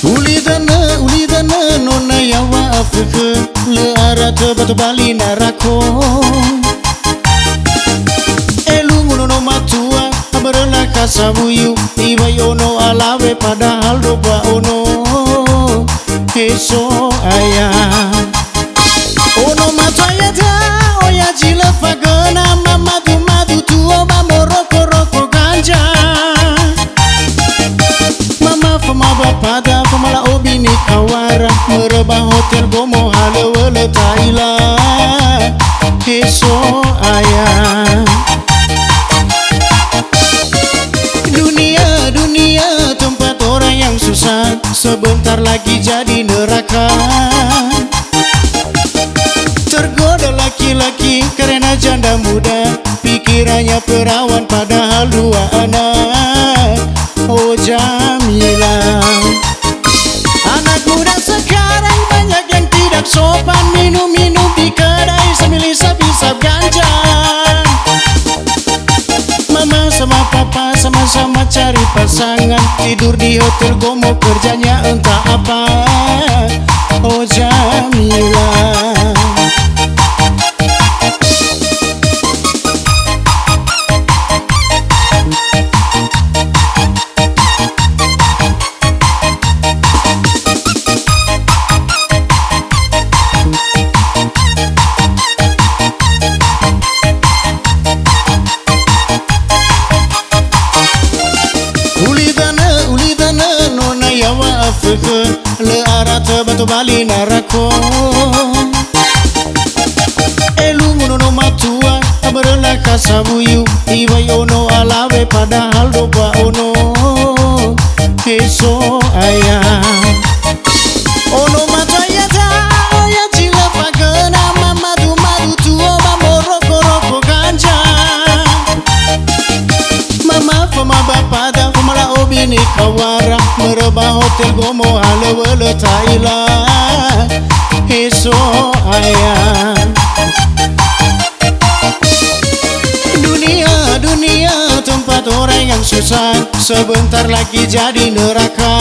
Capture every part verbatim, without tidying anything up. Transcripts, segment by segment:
Ulidanö, ulidanö, nona yaŵa afökhö, lö ara töbali narako. Elungu nono matua, abörö lakha sawuyu, iŵa'ö ono alawe padahal do ba ono. He So'aya. Ono matua ya'ita, oya zi lö fagöna, mamadu-madu tuo ba moroko-roko ganja. Mama fama bapada, fama la'obi nikawara, mörö ba hotel gomo halöŵölö ta'ila. He So'aya. Dunia, dunia, tempat orang yang susah, sebentar lagi jadi neraka. Tergoda laki-laki karena janda muda, pikirannya perawan padahal dua anak. Oh Jamila. Anak muda sekarang banyak yang tidak sopan, minum-minum di kedai sambil hisap-hisap ganja. Mama sama papa sama-sama cari pasangan, tidur di hotel gomo kerjanya entah apa. Oh Jamila. Ulidanö, ulidanö, nona yaŵa afökhö, lö ara töbali narako. Elungu nono matua, abörö lakha sawuyu, iŵa'ö ono alawe padahal do ba ono. He So'aya. Ono matua ya'ita, oya zi lö fagöna, mamadu-madu tuo ba moroko-roko ganja. Mama fama bapada, fama la'obi nikawara, mörö ba hotel gomo halöŵölö ta'ila. He So'aya. Dunia, dunia, tempat orang yang susah, sebentar lagi jadi neraka.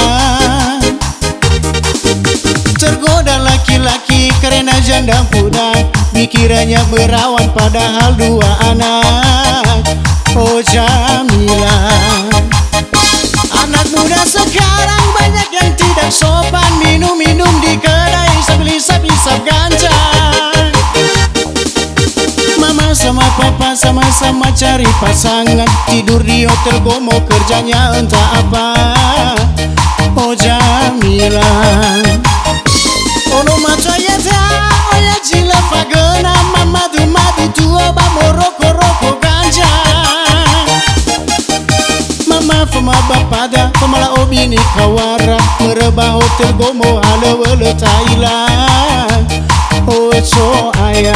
Tergoda laki-laki karena janda muda, mikirannya merawan padahal dua anak. Oh Jamila. Anak muda sekarang banyak yang tidak sopan, minum-minum di kedai sambil hisap-hisap ganja. Mama sama papa sama-sama cari pasangan, tidur di hotel gomo kerjanya entah apa. Oh Jamila. Ono matua ya'ita, oya zi lö fagöna, mamadu-madu tuo ba moroko-roko ganja. Mama fama bapada, fama la'obi nikawara, mörö ba hotel gomo halöŵölö ta'ila. Oh So'aya.